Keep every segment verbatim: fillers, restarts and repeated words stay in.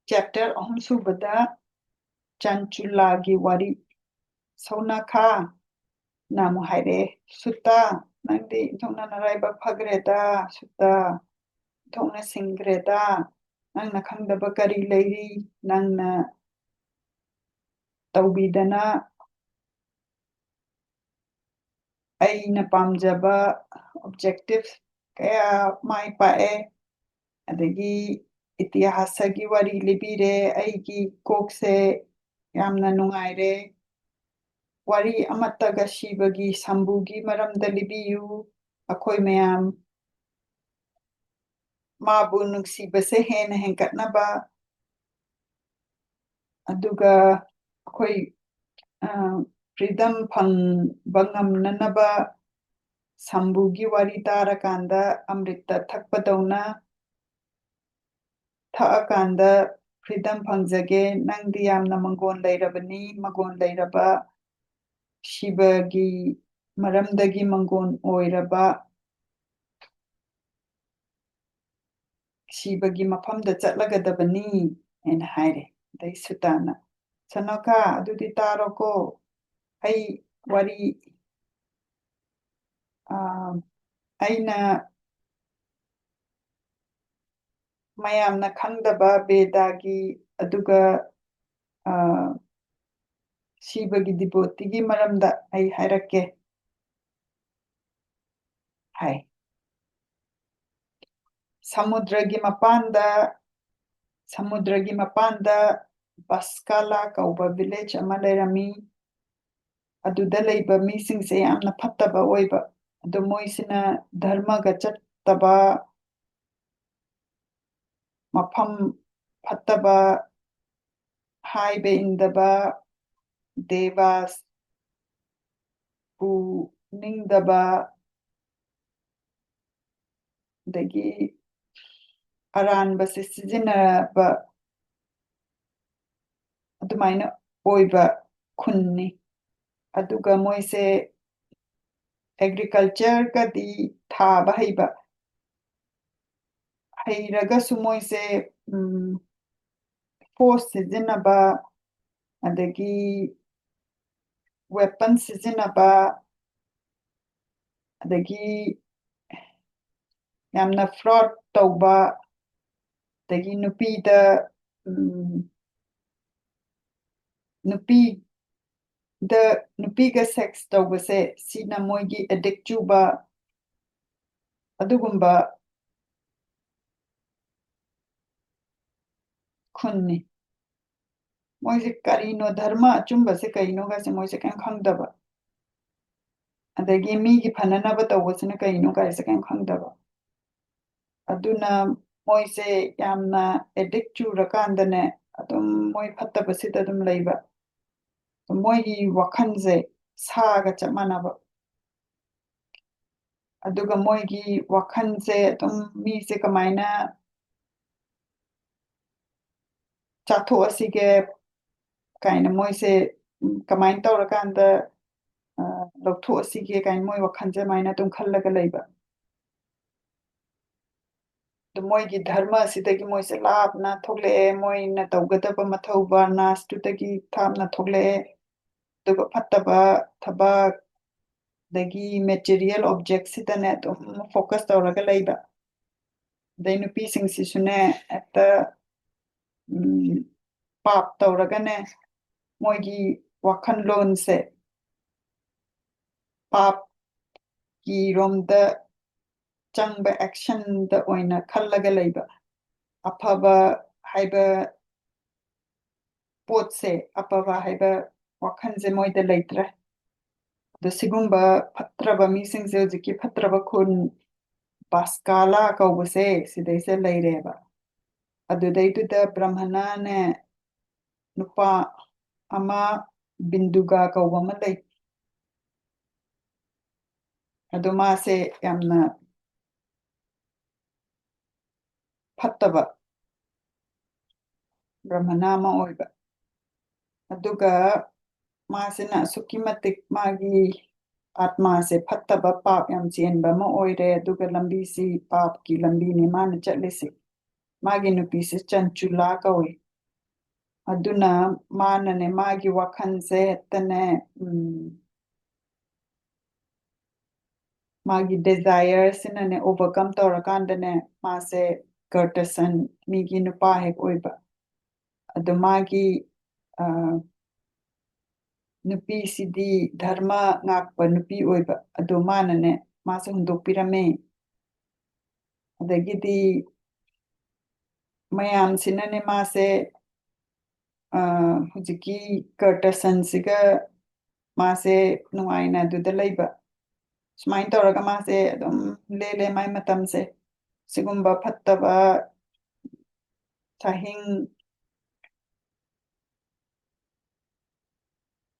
Chapter ꯑꯍꯨꯝ ꯁꯨꯕꯗ ꯆꯥꯟꯆꯨꯂꯥꯒꯤ ꯋꯥꯔꯤ꯫ ꯁꯧꯅꯥꯈꯥ ꯅ ꯑꯃꯨꯛ ꯍꯥꯏꯔꯛꯑꯦ, "ꯁꯨꯇꯥ, ꯅꯪꯗꯤ ꯏꯟꯊꯣꯛꯅ ꯅꯔꯥꯏꯕꯛ ꯐꯈ꯭ꯔꯦꯗ, ꯁꯨꯇꯥ, ꯏꯟꯊꯣꯛꯅ ꯁꯤꯡꯈ꯭ꯔꯦꯗ꯫ ꯅꯪꯅ ꯈꯪꯗꯕ ꯀꯔꯤ ꯂꯩꯔꯤ? ꯅꯪꯅ ꯇꯧꯕꯤꯗꯅ ꯑꯩꯅ ꯄꯥꯝꯖꯕ ꯑꯣꯕꯖꯦꯛꯇꯤꯚ ꯀꯌꯥ ꯃꯥꯏ ꯄꯥꯛꯑꯦ꯫ ꯑꯗꯒꯤ ꯏꯇꯤꯍꯥꯁꯒꯤ ꯋꯥꯔꯤ ꯂꯤꯕꯤꯔꯦ꯫ ꯑꯩꯒꯤ ꯀꯣꯛꯁꯦ ꯌꯥꯝꯅ ꯅꯨꯡꯉꯥꯏꯔꯦ꯫ ꯋꯥꯔꯤ ꯑꯃꯠꯇꯒ ꯁꯤꯕꯒꯤ ꯁꯝꯕꯨꯒꯤ ꯃꯔꯝꯗ ꯂꯤꯕꯤꯌꯨ꯫ ꯑꯩꯈꯣꯏ ꯃꯌꯥꯝ ꯃꯥꯕꯨ ꯅꯨꯡꯁꯤꯕꯁꯦ ꯍꯦꯟꯅ ꯍꯦꯟꯒꯠꯅꯕ, ꯑꯗꯨꯒ ꯑꯩꯈꯣꯏ, ꯑ, ꯐ꯭ꯔꯤꯗꯝ ꯐꯪꯕ ꯉꯝꯅꯅꯕ ꯁꯝꯕꯨꯒꯤ ꯋꯥꯔꯤ ꯇꯥꯔꯀꯥꯟꯗ ꯑꯃ꯭ꯔꯤꯠꯇ ꯊꯛꯄꯗꯧꯅ ꯊꯛꯑꯀꯥꯟꯗ ꯐ꯭ꯔꯤꯗꯝ ꯐꯪꯖꯒꯦ꯫ ꯅꯪꯗꯤ ꯌꯥꯝꯅ ꯃꯪꯒꯣꯟ ꯂꯩꯔꯕꯅꯤ, ꯃꯪꯒꯣꯟ ꯂꯩꯔꯕ, ꯁꯤꯕꯒꯤ ꯃꯔꯝꯗꯒꯤ ꯃꯪꯒꯣꯟ ꯑꯣꯏꯔꯕ, ꯁꯤꯕꯒꯤ ꯃꯐꯝꯗ ꯆꯠꯂꯒꯗꯕꯅꯤ" ꯍꯥꯏꯅ ꯍꯥꯏꯔꯦ꯫ ꯑꯗꯩ ꯁꯨꯇꯥꯅ, "ꯁꯅꯣꯀꯥ, ꯑꯗꯨꯗꯤ ꯇꯥꯔꯣꯀꯣ, ꯑꯩ ꯋꯥꯔꯤ, ꯑ, ꯑꯩꯅ ꯃꯌꯥꯝꯅ ꯈꯪꯗꯕ ꯕꯦꯗꯥꯒꯤ, ꯑꯗꯨꯒ, ꯑ, ꯁꯤꯕꯒꯤ ꯗꯤꯕꯣꯇꯤꯒꯤ ꯃꯔꯝꯗ ꯑꯩ ꯍꯥꯏꯔꯛꯀꯦ" ꯍꯥꯏ꯫ ꯁꯃꯨꯗ꯭ꯔꯒꯤ ꯃꯄꯥꯟꯗ, ꯁꯃꯨꯗ꯭ꯔꯒꯤ ꯃꯄꯥꯟꯗ ꯕꯁꯀꯥꯂꯥ ꯀꯧꯕ ꯚꯤꯂꯦꯖ ꯑꯃ ꯂꯩꯔꯝꯃꯤ꯫ ꯑꯗꯨꯗ ꯂꯩꯕ ꯃꯤꯁꯤꯡꯁꯦ ꯌꯥꯝꯅ ꯐꯠꯇꯕ ꯑꯣꯏꯕ꯫ ꯑꯗꯣ ꯃꯣꯏꯁꯤꯅ ꯙꯔꯃꯒ ꯆꯠꯇꯕ, ꯃꯐꯝ ꯐꯠꯇꯕ, ꯍꯥꯏꯕ ꯏꯟꯗꯕ, ꯗꯦꯕꯥꯁꯄꯨ ꯅꯤꯡꯗꯕ, ꯑꯗꯒꯤ ꯑꯔꯥꯟꯕꯁꯦ ꯁꯤꯖꯤꯟꯅꯕ, ꯑꯗꯨꯃꯥꯏꯅ ꯑꯣꯏꯕ ꯈꯨꯟꯅꯤ꯫ ꯑꯗꯨꯒ ꯃꯣꯏꯁꯦ ꯑꯦꯒ꯭ꯔꯤꯀꯜꯆꯔꯒꯗꯤ ꯊꯥꯕ ꯍꯩꯕ, ꯍꯩꯔꯒꯁꯨ ꯃꯣꯏꯁꯦ, ꯎꯝ, force ꯁꯤꯖꯤꯟꯅꯕ, ꯑꯗꯒꯤ weapon ꯁꯤꯖꯤꯟꯅꯕ, ꯑꯗꯒꯤ ꯌꯥꯝꯅ fraud ꯇꯧꯕ, ꯑꯗꯒꯤ ꯅꯨꯄꯤꯗ, ꯎꯝ, ꯅꯨꯄꯤꯗ, ꯅꯨꯄꯤꯒ sex ꯇꯧꯕꯁꯦ, ꯁꯤꯅ ꯃꯣꯏꯒꯤ addict ꯆꯨꯕ, ꯑꯗꯨꯒꯨꯝꯕ ꯈꯨꯟꯅꯤ꯫ ꯃꯣꯏꯁꯦ ꯀꯔꯤꯅꯣ, ꯙꯔꯃ ꯑꯆꯨꯝꯕꯁꯦ ꯀꯩꯅꯣꯒꯁꯦ ꯃꯣꯏꯁꯦ ꯀꯩꯝ ꯈꯪꯗꯕ, ꯑꯗꯒꯤ ꯃꯤꯒꯤ ꯐꯅꯅꯕ ꯇꯧꯕꯁꯤꯅ ꯀꯩꯅꯣ ꯀꯥꯏꯁꯦ ꯀꯩꯝ ꯈꯪꯗꯕ꯫ ꯑꯗꯨꯅ ꯃꯣꯏꯁꯦ ꯌꯥꯝꯅ addict ꯆꯨꯔꯀꯥꯟꯗꯅꯦ, ꯑꯗꯨꯝ ꯃꯣꯏ ꯐꯠꯇꯕꯁꯤꯗ ꯑꯗꯨꯝ ꯂꯩꯕ꯫ ꯃꯣꯏꯒꯤ ꯋꯥꯈꯜꯁꯦ ꯁꯥꯒ ꯆꯞ ꯃꯥꯟꯅꯕ꯫ ꯑꯗꯨꯒ ꯃꯣꯏꯒꯤ ꯋꯥꯈꯜꯁꯦ ꯑꯗꯨꯝ ꯃꯤꯁꯦ ꯀꯃꯥꯏꯅ ꯆꯥꯊꯣꯛꯑꯁꯤꯒꯦ ꯀꯥꯏꯅ, ꯃꯣꯏꯁꯦ, ꯎꯝ, ꯀꯃꯥꯏꯅ ꯇꯧꯔꯀꯥꯟꯗ, ꯑ, ꯂꯧꯊꯣꯛꯑꯁꯤꯒꯦ ꯀꯥꯏꯅ ꯃꯣꯏ ꯋꯥꯈꯜꯁꯦ ꯑꯗꯨꯃꯥꯏꯅ ꯑꯗꯨꯝ ꯈꯜꯂꯒ ꯂꯩꯕ꯫ ꯑꯗꯨ ꯃꯣꯏꯒꯤ ꯙꯔꯃ ꯑꯁꯤꯗꯒꯤ ꯃꯣꯏꯁꯦ ꯂꯥꯞꯅ ꯊꯣꯛꯂꯛꯑꯦ, ꯃꯣꯏꯅ ꯇꯧꯒꯗꯕ ꯃꯊꯧ ꯕꯔꯅꯥꯁꯇꯨꯗꯒꯤ ꯊꯥꯞꯅ ꯊꯣꯛꯂꯛꯑꯦ꯫ ꯑꯗꯨꯒ ꯐꯠꯇꯕ ꯊꯕꯛ, ꯑꯗꯒꯤ material object ꯁꯤꯗꯅꯦ ꯑꯗꯨꯝ focus ꯇꯧꯔꯒ ꯂꯩꯕ꯫ ꯑꯗꯩ ꯅꯨꯄꯤꯁꯤꯡꯁꯤꯁꯨꯅꯦ, ꯍꯦꯛꯇ, ꯎꯝ, ꯄꯥꯞ ꯇꯧꯔꯒꯅꯦ, ꯃꯣꯏꯒꯤ ꯋꯥꯈꯜꯂꯣꯟꯁꯦ ꯄꯥꯞꯀꯤ ꯔꯣꯝꯗ ꯆꯪꯕ actionꯗ ꯑꯣꯏꯅ ꯈꯜꯂꯒ ꯂꯩꯕ꯫ ꯑꯐꯕ ꯍꯥꯏꯕ ꯄꯣꯠꯁꯦ, ꯑꯐꯕ ꯍꯥꯏꯕ ꯋꯥꯈꯜꯁꯦ ꯃꯣꯏꯗ ꯂꯩꯇ꯭ꯔꯦ꯫ ꯑꯗꯣ ꯁꯤꯒꯨꯝꯕ ꯐꯠꯇ꯭ꯔꯕ ꯃꯤꯁꯤꯡꯁꯦ, ꯍꯧꯖꯤꯛꯀꯤ ꯐꯠꯇ꯭ꯔꯕ ꯈꯨꯟ ꯕꯥꯁꯀꯥꯂꯥ ꯀꯧꯕꯁꯦ, ꯁꯤꯗꯩꯁꯤꯗ ꯂꯩꯔꯦꯕ꯫ ꯑꯗꯨꯗꯩꯗꯨꯗ ꯕ꯭ꯔꯍꯃꯅꯥꯅꯦ, ꯅꯨꯄꯥ ꯑꯃ ꯕꯤꯟꯗꯨꯒꯥ ꯀꯧꯕ ꯑꯃ ꯂꯩ꯫ ꯑꯗꯣ ꯃꯥꯁꯦ ꯌꯥꯝꯅ ꯐꯠꯇꯕ ꯕ꯭ꯔꯍꯃꯅꯥ ꯑꯃ ꯑꯣꯏꯕ꯫ ꯑꯗꯨꯒ ꯃꯥꯁꯤꯅ ꯑꯁꯨꯛꯀꯤ ꯃꯇꯤꯛ ꯃꯥꯒꯤ ꯑꯥꯠꯃꯥꯁꯦ ꯐꯠꯇꯕ, ꯄꯥꯞ ꯌꯥꯝ ꯆꯦꯟꯕ ꯑꯃ ꯑꯣꯏꯔꯦ꯫ ꯑꯗꯨꯒ ꯂꯝꯕꯤꯁꯤ ꯄꯥꯞꯀꯤ ꯂꯝꯕꯤꯅꯤ ꯃꯥꯅ ꯆꯠꯂꯤꯁꯤ꯫ ꯃꯥꯒꯤ ꯅꯨꯄꯤꯁꯤ ꯆꯟꯆꯨꯂꯥ ꯀꯧꯏ꯫ ꯑꯗꯨꯅ ꯃꯥꯅꯅꯦ, ꯃꯥꯒꯤ ꯋꯥꯈꯜꯁꯦ ꯍꯦꯛꯇꯅꯦ, ꯎꯝ, ꯃꯥꯒꯤ desire ꯁꯤꯅꯅꯦ overcome ꯇꯧꯔꯀꯥꯟꯗꯅꯦ, ꯃꯥꯁꯦ ꯀꯔꯇꯁꯟ, ꯃꯤꯒꯤ ꯅꯨꯄꯥ ꯍꯦꯛ ꯑꯣꯏꯕ꯫ ꯑꯗꯣ ꯃꯥꯒꯤ, ꯑ, ꯅꯨꯄꯤꯁꯤꯗꯤ ꯙꯔꯃ ꯉꯥꯛꯄ ꯅꯨꯄꯤ ꯑꯣꯏꯕ꯫ ꯑꯗꯣ ꯃꯥꯅꯅꯦ, ꯃꯥꯁꯦ ꯍꯨꯟꯗꯣꯛꯄꯤꯔꯝꯃꯦ꯫ ꯑꯗꯒꯤꯗꯤ ꯃꯌꯥꯝꯁꯤꯅꯅꯦ, ꯃꯥꯁꯦ, ꯑ, ꯍꯧꯖꯤꯛꯀꯤ ꯀꯔꯇꯁꯟꯁꯤꯒ ꯃꯥꯁꯦ ꯅꯨꯡꯉꯥꯏꯅ ꯑꯗꯨꯗ ꯂꯩꯕ꯫ ꯁꯨꯃꯥꯏꯅ ꯇꯧꯔꯒ ꯃꯥꯁꯦ ꯑꯗꯨꯝ ꯂꯦꯜꯂꯦ ꯃꯥꯏ ꯃꯇꯝꯁꯦ꯫ ꯁꯤꯒꯨꯝꯕ ꯐꯠꯇꯕ ꯁꯥꯍꯤꯡ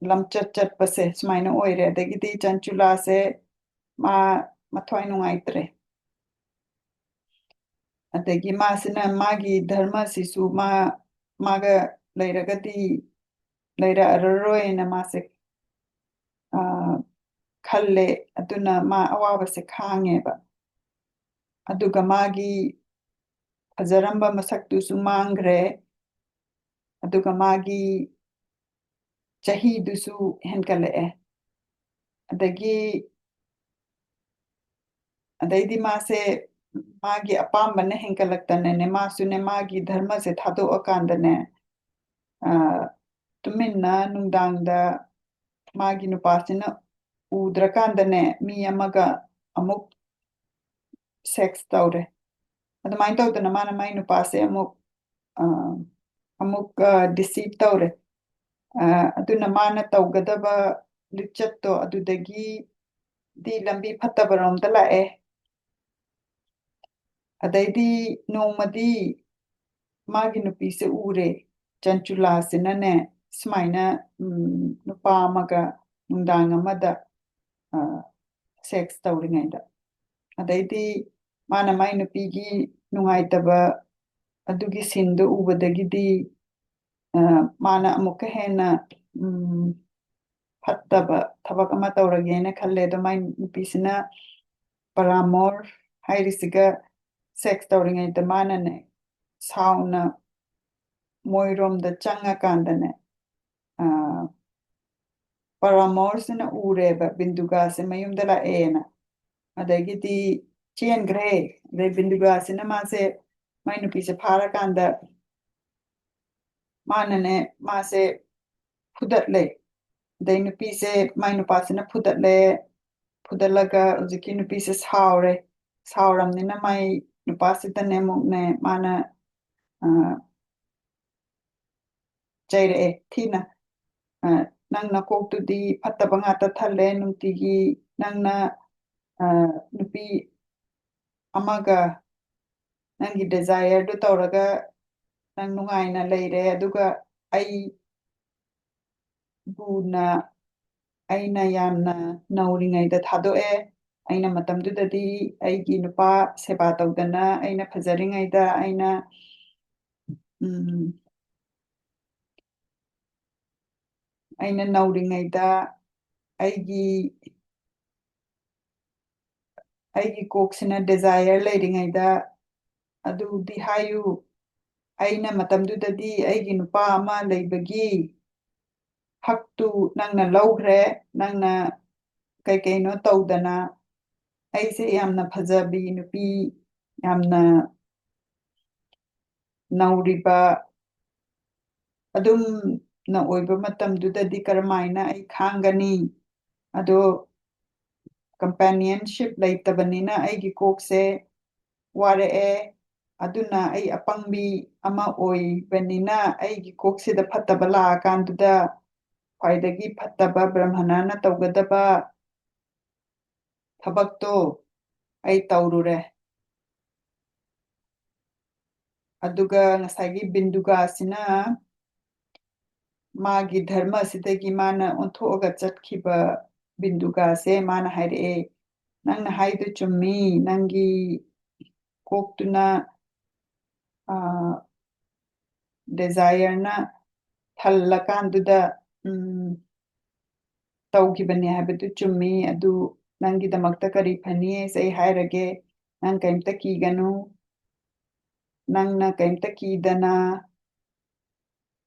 ꯂꯝꯆꯠ ꯆꯠꯄꯁꯦ ꯁꯨꯃꯥꯏꯅ ꯑꯣꯏꯔꯦ꯫ ꯑꯗꯒꯤꯗꯤ ꯆꯟꯆꯨꯂꯥꯁꯦ ꯃꯥ ꯃꯊ꯭ꯋꯥꯏ ꯅꯨꯡꯉꯥꯏꯇ꯭ꯔꯦ꯫ ꯑꯗꯒꯤ ꯃꯥꯁꯤꯅ ꯃꯥꯒꯤ ꯙꯔꯃꯁꯤꯁꯨ ꯃꯥ, ꯃꯥꯒ ꯂꯩꯔꯒꯗꯤ ꯂꯩꯔꯛꯑꯔꯣꯏꯅ ꯃꯥꯁꯦ, ꯑ, ꯈꯜꯂꯦ꯫ ꯑꯗꯨꯅ ꯃꯥ ꯑꯋꯥꯕꯁꯦ ꯈꯥꯡꯉꯦꯕ꯫ ꯑꯗꯨꯒ ꯃꯥꯒꯤ ꯐꯖꯔꯝꯕ ꯃꯁꯛꯇꯨꯁꯨ ꯃꯥꯡꯈ꯭ꯔꯦ꯫ ꯑꯗꯨꯒ ꯃꯥꯒꯤ ꯆꯍꯤꯗꯨꯁꯨ ꯍꯦꯟꯀꯠꯂꯛꯑꯦ꯫ ꯑꯗꯒꯤ, ꯑꯗꯩꯗꯤ ꯃꯥꯁꯦ ꯃꯥꯒꯤ ꯑꯄꯥꯝꯕꯅ ꯍꯦꯟꯀꯠꯂꯛꯇꯅꯅꯦ, ꯃꯥꯁꯨꯅꯦ ꯃꯥꯒꯤ ꯙꯔꯃꯁꯦ ꯊꯥꯗꯣꯛꯑꯀꯥꯟꯗꯅꯦ, ꯑ, ꯇꯨꯃꯤꯟꯅ ꯅꯨꯡꯗꯥꯡꯗ ꯃꯥꯒꯤ ꯅꯨꯄꯥꯁꯤꯅ ꯎꯗ꯭ꯔꯀꯥꯟꯗꯅꯦ, ꯃꯤ ꯑꯃꯒ ꯑꯃꯨꯛ sex ꯇꯧꯔꯦ꯫ ꯑꯗꯨꯃꯥꯏꯅ ꯇꯧꯗꯅ ꯃꯥꯅ ꯃꯥꯏ ꯅꯨꯄꯥꯁꯦ ꯑꯃꯨꯛ, ꯑ, ꯑꯃꯨꯛ, ꯑ, deceive ꯇꯧꯔꯦ꯫ ꯑ, ꯑꯗꯨꯅ ꯃꯥꯅ ꯇꯧꯒꯗꯕ ꯂꯤꯆꯠꯇꯣ ꯑꯗꯨꯗꯒꯤꯗꯤ ꯂꯝꯕꯤ ꯐꯠꯇꯕꯔꯣꯝꯗ ꯂꯥꯛꯑꯦ꯫ ꯑꯗꯩꯗꯤ ꯅꯣꯡꯃꯗꯤ ꯃꯥꯒꯤ ꯅꯨꯄꯤꯁꯦ ꯎꯔꯦ, ꯆꯟꯆꯨꯂꯥꯁꯤꯅꯅꯦ ꯁꯨꯃꯥꯏꯅ, ꯎꯝ, ꯅꯨꯄꯥ ꯑꯃꯒ ꯅꯨꯡꯗꯥꯡ ꯑꯃꯗ, ꯑ, sex ꯇꯧꯔꯤꯉꯩꯗ꯫ ꯑꯗꯩꯗꯤ ꯃꯥꯅ ꯃꯥꯏ ꯅꯨꯄꯤꯒꯤ ꯅꯨꯡꯉꯥꯏꯇꯕ ꯑꯗꯨꯒꯤ sceneꯗꯣ ꯎꯕꯗꯒꯤꯗꯤ, ꯑ, ꯃꯥꯅ ꯑꯃꯨꯛꯀ ꯍꯦꯟꯅ, ꯎꯝ, ꯐꯠꯇꯕ ꯊꯕꯛ ꯑꯃ ꯇꯧꯔꯒꯦꯅ ꯈꯜꯂꯦ꯫ ꯑꯗꯣ ꯃꯥꯏ ꯅꯨꯄꯤꯁꯤꯅ paramour ꯍꯥꯏꯔꯤꯁꯤꯒ sex ꯇꯧꯔꯤꯉꯩꯗ ꯃꯥꯅꯅꯦ ꯁꯥꯎꯅ ꯃꯣꯏꯔꯣꯝꯗ ꯆꯪꯉꯀꯥꯟꯗꯅꯦ, ꯑ, ꯄꯔꯥꯃꯣꯔꯁꯤꯅ ꯎꯔꯦꯕ ꯕꯤꯟꯗꯨꯒꯥꯁꯦ ꯃꯌꯨꯝꯗ ꯂꯥꯛꯑꯦꯅ꯫ ꯑꯗꯒꯤꯗꯤ ꯆꯦꯟꯈ꯭ꯔꯦ꯫ ꯑꯗꯩ ꯕꯤꯟꯗꯨꯒꯥꯁꯤꯅ ꯃꯥꯁꯦ, ꯃꯥꯏ ꯅꯨꯄꯤꯁꯦ ꯐꯥꯔꯀꯥꯟꯗ ꯃꯥꯅꯅꯦ, ꯃꯥꯁꯦ ꯐꯨꯗꯠꯂꯦ꯫ ꯑꯗꯩ ꯅꯨꯄꯤꯁꯦ, ꯃꯥꯏ ꯅꯨꯄꯥꯁꯤꯅ ꯐꯨꯗꯠꯂꯦ꯫ ꯐꯨꯗꯠꯂꯒ ꯍꯧꯖꯤꯛꯀꯤ ꯅꯨꯄꯤꯁꯦ ꯁꯥꯎꯔꯦ꯫ ꯁꯥꯎꯔꯝꯅꯤꯅ ꯃꯥꯏ ꯅꯨꯄꯥꯁꯤꯗꯅꯦ ꯑꯃꯨꯛꯅꯦ, ꯃꯥꯅ, ꯑ, ꯆꯩꯔꯛꯑꯦ ꯊꯤꯅ꯫ ꯑ, "ꯅꯪ ꯅꯀꯣꯛꯇꯨꯗꯤ ꯐꯠꯇꯕ ꯉꯥꯛꯇ ꯊꯜꯂꯦ, ꯅꯨꯡꯇꯤꯒꯤ ꯅꯪꯅ, ꯑ, ꯅꯨꯄꯤ ꯑꯃꯒ ꯅꯪꯒꯤ ꯗꯤꯖꯥꯏꯌꯔꯗꯨ ꯇꯧꯔꯒ ꯅꯪ ꯅꯨꯡꯉꯥꯏꯅ ꯂꯩꯔꯦ, ꯑꯗꯨꯒ ꯑꯩ ꯕꯨꯅ ꯑꯩꯅ ꯌꯥꯝꯅ ꯅꯧꯔꯤꯉꯩꯗ ꯊꯥꯗꯣꯛꯑꯦ꯫ ꯑꯩꯅ ꯃꯇꯝꯗꯨꯗꯗꯤ ꯑꯩꯒꯤ ꯅꯨꯄꯥ ꯁꯦꯕꯥ ꯇꯧꯗꯅ, ꯑꯩꯅ ꯐꯖꯔꯤꯉꯩꯗ, ꯑꯩꯅ, ꯎꯝ, ꯑꯩꯅ ꯅꯧꯔꯤꯉꯩꯗ ꯑꯩꯒꯤ, ꯑꯩꯒꯤ ꯀꯣꯛꯁꯤꯅ ꯗꯤꯖꯥꯏꯌꯔ ꯂꯩꯔꯤꯉꯩꯗ ꯑꯗꯨꯗꯤ ꯍꯥꯏꯌꯨ꯫ ꯑꯩꯅ ꯃꯇꯝꯗꯨꯗꯗꯤ ꯑꯩꯒꯤ ꯅꯨꯄꯥ ꯑꯃ ꯂꯩꯕꯒꯤ ꯍꯛꯇꯨ ꯅꯪꯅ ꯂꯧꯈ꯭ꯔꯦ, ꯅꯪꯅ ꯀꯩ ꯀꯩꯅꯣ ꯇꯧꯗꯅ ꯑꯩꯁꯦ ꯌꯥꯝꯅ ꯐꯖꯕꯤ ꯅꯨꯄꯤ, ꯌꯥꯝꯅ ꯅꯧꯔꯤꯕ ꯑꯗꯨꯝꯅ ꯑꯣꯏꯕ ꯃꯇꯝꯗꯨꯗꯗꯤ ꯀꯔꯝꯍꯥꯏꯅ ꯑꯩ ꯈꯥꯡꯒꯅꯤ? ꯑꯗꯣ companionship ꯂꯩꯇꯕꯅꯤꯅ ꯑꯩꯒꯤ ꯀꯣꯛꯁꯦ ꯋꯥꯔꯛꯑꯦ꯫ ꯑꯗꯨꯅ ꯑꯩ ꯑꯄꯪꯕꯤ ꯑꯃ ꯑꯣꯏꯕꯅꯤꯅ ꯑꯩꯒꯤ ꯀꯣꯛꯁꯤꯗ ꯐꯠꯇꯕ ꯂꯥꯛꯑꯀꯥꯟꯗꯨꯗ ꯈ꯭ꯋꯥꯏꯗꯒꯤ ꯐꯠꯇꯕ ꯕ꯭ꯔꯍꯃꯅꯥꯅ ꯇꯧꯒꯗꯕ ꯊꯕꯛꯇꯣ ꯑꯩ ꯇꯧꯔꯨꯔꯦ꯫ ꯑꯗꯨꯒ ꯉꯁꯥꯏꯒꯤ ꯕꯤꯟꯗꯨꯒꯥꯁꯤꯅ ꯃꯥꯒꯤ ꯙꯔꯃꯁꯤꯗꯒꯤ ꯃꯥꯅ ꯑꯣꯟꯊꯣꯛꯑꯒ ꯆꯠꯈꯤꯕ ꯕꯤꯟꯗꯨꯒꯥꯁꯦ ꯃꯥꯅ ꯍꯥꯏꯔꯛꯑꯦ, "ꯅꯪꯅ ꯍꯥꯏꯗꯣ ꯆꯨꯝꯃꯤ, ꯅꯪꯒꯤ ꯀꯣꯛꯇꯨꯅ, ꯑ, ꯗꯤꯖꯥꯏꯌꯔꯅ ꯊꯜꯂꯀꯥꯟꯗꯨꯗ, ꯎꯝ, ꯇꯧꯈꯤꯕꯅꯦ ꯍꯥꯏꯕꯗꯨ ꯆꯨꯝꯃꯤ꯫ ꯑꯗꯨ ꯅꯪꯒꯤꯗꯃꯛꯇ ꯀꯔꯤ ꯐꯅꯤ ꯍꯥꯏꯁꯦ ꯑꯩ ꯍꯥꯏꯔꯒꯦ꯫ ꯅꯪ ꯀꯔꯤꯝꯇ ꯀꯤꯒꯅꯨ꯫ ꯅꯪꯅ ꯀꯔꯤꯝꯇ ꯀꯤꯗꯅ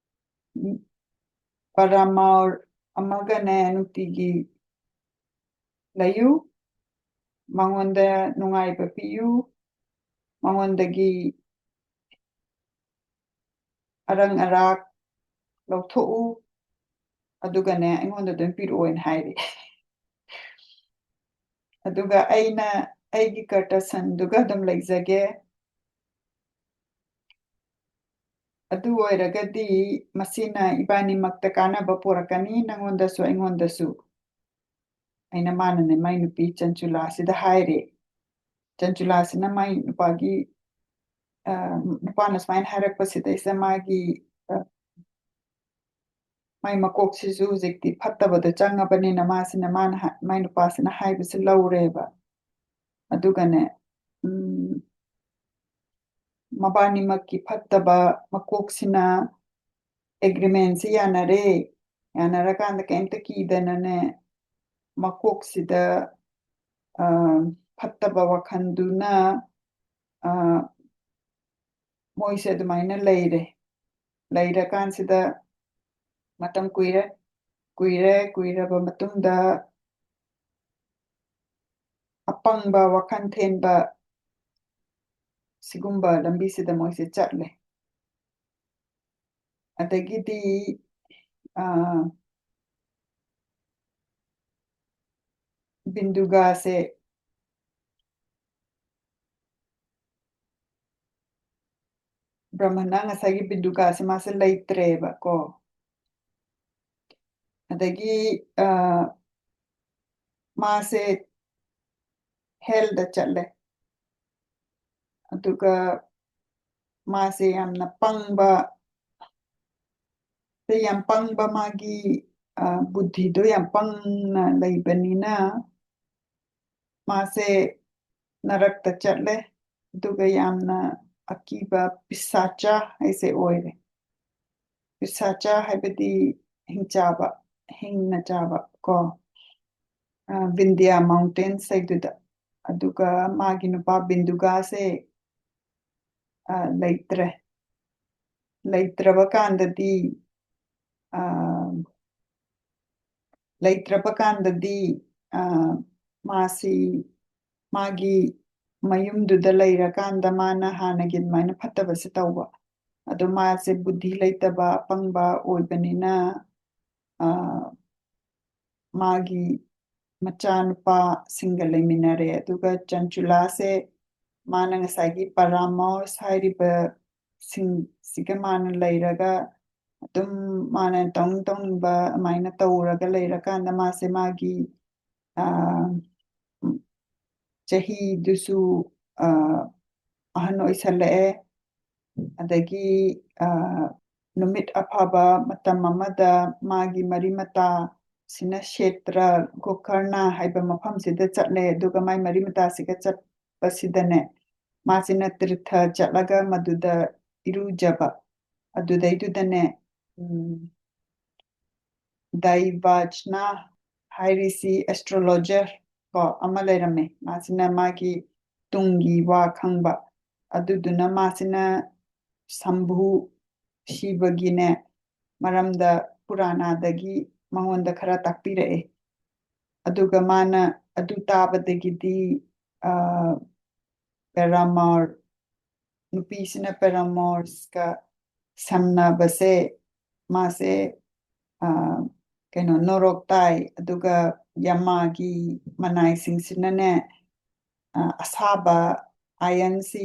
ꯄꯔꯥꯃꯥꯔ ꯑꯃꯒꯅꯦ ꯅꯨꯡꯇꯤꯒꯤ ꯂꯩꯌꯨ, ꯃꯉꯣꯟꯗ ꯅꯨꯡꯉꯥꯏꯕ ꯄꯤꯌꯨ, ꯃꯉꯣꯟꯗꯒꯤ ꯑꯔꯪ ꯑꯔꯥꯛ ꯂꯧꯊꯣꯛꯎ, ꯑꯗꯨꯒꯅꯦ ꯑꯩꯉꯣꯟꯗ ꯑꯗꯨꯝ ꯄꯤꯔꯛꯑꯣꯅ ꯍꯥꯏꯔꯦ꯫ ꯑꯗꯨꯒ ꯑꯩꯅ ꯑꯩꯒꯤ ꯀꯔꯇꯁꯟꯗꯨꯒ ꯑꯗꯨꯝ ꯂꯩꯖꯒꯦ꯫ ꯑꯗꯨ ꯑꯣꯏꯔꯒꯗꯤ ꯃꯁꯤꯅ ꯏꯕꯥꯅꯤꯃꯛꯇ ꯀꯥꯟꯅꯕ ꯄꯨꯔꯛꯀꯅꯤ, ꯅꯪꯉꯣꯟꯗꯁꯨ ꯑꯩꯉꯣꯟꯗꯁꯨ꯫ ꯑꯩꯅ ꯃꯥꯅꯅꯦ ꯃꯥꯏ ꯅꯨꯄꯤ ꯆꯟꯆꯨꯂꯥꯁꯤꯗ ꯍꯥꯏꯔꯦ꯫ ꯆꯟꯆꯨꯂꯥꯁꯤꯅ ꯃꯥꯏ ꯅꯨꯄꯥꯒꯤ, ꯑ, ꯅꯨꯄꯥꯅ ꯁꯨꯃꯥꯏꯅ ꯍꯥꯏꯔꯛꯄꯁꯤꯗꯩꯁꯤꯗ ꯃꯥꯒꯤ, ꯑ, ꯃꯥꯏ ꯃꯀꯣꯛꯁꯤꯁꯨ ꯍꯧꯖꯤꯛꯇꯤ ꯐꯠꯇꯕꯗ ꯆꯪꯉꯕꯅꯤꯅ ꯃꯥꯁꯤꯅ, ꯃꯥꯅ ꯍꯥ-, ꯃꯥꯏ ꯅꯨꯄꯥꯁꯤꯅ ꯍꯥꯏꯕꯁꯤ ꯂꯧꯔꯦꯕ꯫ ꯑꯗꯨꯒꯅꯦ, ꯎꯝ, ꯃꯕꯥꯅꯤꯃꯛꯀꯤ ꯐꯠꯇꯕ ꯃꯀꯣꯛꯁꯤꯅ ꯑꯦꯒ꯭ꯔꯤꯃꯦꯟꯁꯤ ꯌꯥꯅꯔꯦ꯫ ꯌꯥꯅꯔꯀꯥꯟꯗ ꯀꯩꯝꯇ ꯀꯤꯗꯅꯅꯦ, ꯃꯀꯣꯛꯁꯤꯗ, ꯑ, ꯐꯠꯇꯕ ꯋꯥꯈꯜꯗꯨꯅ, ꯑ, ꯃꯣꯏꯁꯦ ꯑꯗꯨꯃꯥꯏꯅ ꯂꯩꯔꯦ꯫ ꯂꯩꯔꯀꯥꯟꯁꯤꯗ ꯃꯇꯝ ꯀꯨꯏꯔꯦ, ꯀꯨꯏꯔꯦ, ꯀꯨꯏꯔꯕ ꯃꯇꯨꯡꯗ ꯑꯄꯪꯕ ꯋꯥꯈꯜ ꯊꯦꯟꯕ ꯁꯤꯒꯨꯝꯕ ꯂꯝꯕꯤꯁꯤꯗ ꯃꯣꯏꯁꯦ ꯆꯠꯂꯦ꯫ ꯑꯗꯒꯤꯗꯤ, ꯑ, ꯕꯤꯟꯗꯨꯒꯥꯁꯦ, ꯕ꯭ꯔꯍꯃꯅ ꯉꯁꯥꯏꯒꯤ ꯕꯤꯟꯗꯨꯒꯥꯁꯦ ꯃꯥꯁꯦ ꯂꯩꯇ꯭ꯔꯦꯕ ꯀꯣ꯫ ꯑꯗꯒꯤ, ꯑ, ꯃꯥꯁꯦ ꯍꯦꯜꯗ ꯆꯠꯂꯦ꯫ ꯑꯗꯨꯒ ꯃꯥꯁꯦ ꯌꯥꯝꯅ ꯄꯪꯕ, ꯌꯥꯝ ꯄꯪꯕ ꯃꯥꯒꯤ, ꯑ, ꯕꯨꯙꯤꯗꯣ ꯌꯥꯝ ꯄꯪꯅ ꯂꯩꯕꯅꯤꯅ ꯃꯥꯁꯦ ꯅꯔꯛꯇ ꯆꯠꯂꯦ꯫ ꯑꯗꯨꯒ ꯌꯥꯝꯅ ꯑꯀꯤꯕ ꯄꯤꯁꯥꯆ ꯍꯥꯏꯁꯦ ꯑꯣꯏꯔꯦ꯫ ꯄꯤꯁꯥꯆ ꯍꯥꯏꯕꯗꯤ ꯍꯤꯡꯆꯥꯕ, ꯍꯤꯡꯅ ꯆꯥꯕ ꯀꯣ꯫ ꯑ, ꯕꯤꯟꯗꯤꯌꯥ ꯃꯥꯎꯟꯇꯦꯟꯁ ꯍꯥꯏꯗꯨꯗ꯫ ꯑꯗꯨꯒ ꯃꯥꯒꯤ ꯅꯨꯄꯥ ꯕꯤꯟꯗꯨꯒꯥꯁꯦ, ꯑ, ꯂꯩꯇ꯭ꯔꯦ꯫ ꯂꯩꯇ꯭ꯔꯕ ꯀꯥꯟꯗꯗꯤ, ꯑ, ꯂꯩꯇ꯭ꯔꯕ ꯀꯥꯟꯗꯗꯤ, ꯑ, ꯃꯥꯁꯤ ꯃꯥꯒꯤ ꯃꯌꯨꯝꯗꯨꯗ ꯂꯩꯔꯀꯥꯟꯗ ꯃꯥꯅ ꯍꯥꯟꯅꯒꯤ ꯑꯗꯨꯃꯥꯏꯅ ꯐꯠꯇꯕꯁꯦ ꯇꯧꯕ꯫ ꯑꯗꯣ ꯃꯥꯁꯦ ꯕꯨꯙꯤ ꯂꯩꯇꯕ, ꯑꯄꯪꯕ ꯑꯣꯏꯕꯅꯤꯅ, ꯑ, ꯃꯥꯒꯤ ꯃꯆꯥꯅꯨꯄꯥꯁꯤꯡꯒ ꯂꯩꯃꯤꯟꯅꯔꯦ꯫ ꯑꯗꯨꯒ ꯆꯟꯆꯨꯂꯥꯁꯦ ꯃꯥꯅ ꯉꯁꯥꯏꯒꯤ ꯄꯔꯥꯃꯣꯁ ꯍꯥꯏꯔꯤꯕꯁꯤꯡꯁꯤꯒ ꯃꯥꯅ ꯂꯩꯔꯒ ꯑꯗꯨꯝ ꯃꯥꯅ ꯇꯧꯅꯤꯡ ꯇꯧꯅꯤꯡꯕ ꯑꯗꯨꯃꯥꯏꯅ ꯇꯧꯔꯒ ꯂꯩꯔꯀꯥꯟꯗ ꯃꯥꯁꯦ ꯃꯥꯒꯤ, ꯑ, ꯆꯍꯤꯗꯨꯁꯨ, ꯑ, ꯑꯍꯟ ꯑꯣꯏꯁꯜꯂꯛꯑꯦ꯫ ꯑꯗꯒꯤ, ꯑ, ꯅꯨꯃꯤꯠ ꯑꯐꯕ ꯃꯇꯝ ꯑꯃꯗ ꯃꯥꯒꯤ ꯃꯔꯤ ꯃꯇꯥꯁꯤꯅ ꯁꯦꯇ꯭ꯔ ꯒꯣꯀꯔꯅ ꯍꯥꯏꯕ ꯃꯐꯝꯁꯤꯗ ꯆꯠꯂꯦ꯫ ꯑꯗꯨꯒ ꯃꯥꯏ ꯃꯔꯤ ꯃꯇꯥꯁꯤꯒ ꯆꯠꯄꯁꯤꯗꯅꯦ, ꯃꯥꯁꯤꯅ ꯇꯤꯔꯊ ꯆꯠꯂꯒ ꯃꯗꯨꯗ ꯏꯔꯨꯖꯕ꯫ ꯑꯗꯨꯗꯩꯗꯨꯗꯅꯦ, ꯎꯝ, ꯗꯥꯏꯕꯥꯖꯅ ꯍꯥꯏꯔꯤꯁꯤ ꯑꯦꯁꯇ꯭ꯔꯣꯂꯣꯖꯔ ꯀꯣ ꯑꯃ ꯂꯩꯔꯝꯃꯦ꯫ ꯃꯥꯁꯤꯅ ꯃꯥꯒꯤ ꯇꯨꯡꯒꯤ ꯋꯥ ꯈꯪꯕ꯫ ꯑꯗꯨꯗꯨꯅ ꯃꯥꯁꯤꯅ ꯁꯝꯚꯨ ꯁꯤꯕꯒꯤꯅꯦ ꯃꯔꯝꯗ ꯄꯨꯔꯥꯅꯥꯗꯒꯤ ꯃꯉꯣꯟꯗ ꯈꯔ ꯇꯥꯛꯄꯤꯔꯛꯑꯦ꯫ ꯑꯗꯨꯒ ꯃꯥꯅ ꯑꯗꯨ ꯇꯥꯕꯗꯒꯤꯗꯤ, ꯑ, ꯄꯦꯔꯥꯃꯥꯔ, ꯅꯨꯄꯤꯁꯤꯅ ꯄꯦꯔꯥꯃꯣꯔꯁꯀ ꯁꯝꯅꯕꯁꯦ ꯃꯥꯁꯦ, ꯑ, ꯀꯩꯅꯣ, ꯅꯣꯔꯣꯛ ꯇꯥꯏ꯫ ꯑꯗꯨꯒ ꯌꯃꯥꯒꯤ ꯃꯅꯥꯏꯁꯤꯡꯁꯤꯅꯅꯦ, ꯑ, ꯑꯁꯥꯕ ꯑꯥꯏꯔꯟꯁꯤ